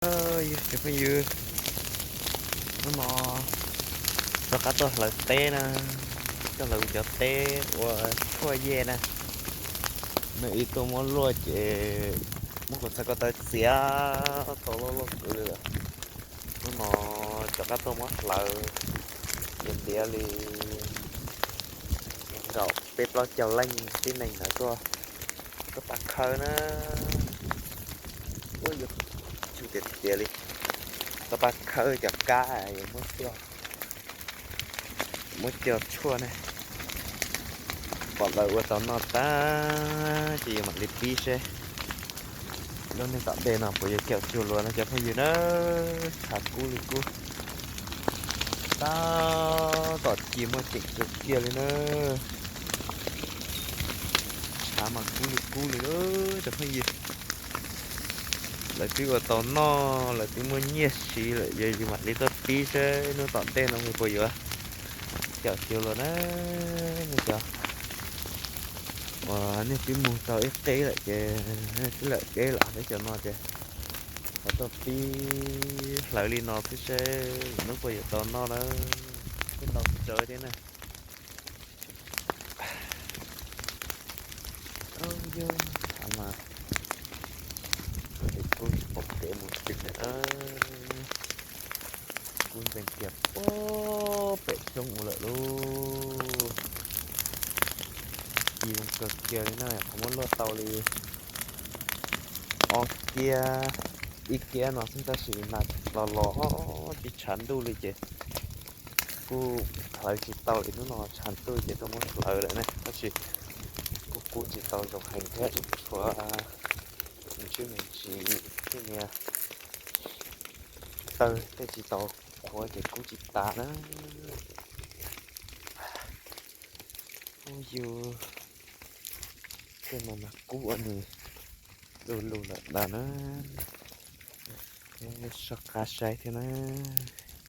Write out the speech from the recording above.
Cov phooj ywg, hnub no rov qab tuaj hlawv teb na, tuaj hlawv cov teb ua tshuaj yej na. Nws ib tuaj muab luaj ces muab kuv txhais ko taw txiav tau loj loj kawg li lawm. Hnub no rov qab tuaj muab hlawv, ntiav ntiav li nkaum peb plaub caug leej tib neeg ntawd tuaj, tuaj pab khawb na. Ua yog tsuj tiag tiag li, tuaj pab khawb cov kab yuav muab coj, muab coj tshuaj ne. Pom lawv ua tau noj tag ces yuav mam li pib seb lub neej tom ntej no puas yuav caum cuag luag no cov phooj ywg na. Tshav kub li kub, tab tom ci muaj ceem kawg kiag li na. Tshav mas kub li kub li cov phooj ywg. Lawv twb ua tau noj, lawv twb muaj nyiaj siv lawm, yog yus mam li tuaj pib seb hnub tom ntej no puas yuav caum cuag luag na. Nej cov uas nej twb mus tau ib qeb lawm ces, twb lawm deb lawm peb cov no ces, ho tuaj pib hlawv li no xwb seb hnub puas yuav tau noj na. Twb ntau tsawv thiab na. Yog tshav mas kub tsis pom kev mus twg lawm na. Kub ntees kiag puag pem xyoob mus lawm lauj. Ci zoo kawg kiag li na, qhov muab luaj tau li ob kiab, ib kiab no xwb tab sis nas los los tsis tshav ntuj li ces kuj hlawv tsis tau li. Hnub no tshav ntuj ces tuaj muab hlawv lawm ne, tab sis kuj kub tsis tau zoo heev thiab, tshuav me ntsis me ntsis thiab niag taw tej tsis tau qhuav ces kub tsis tas na. Ub yus, tej no mas kub ua nws du lug lawm ntag na. Soj qab saib thiab na.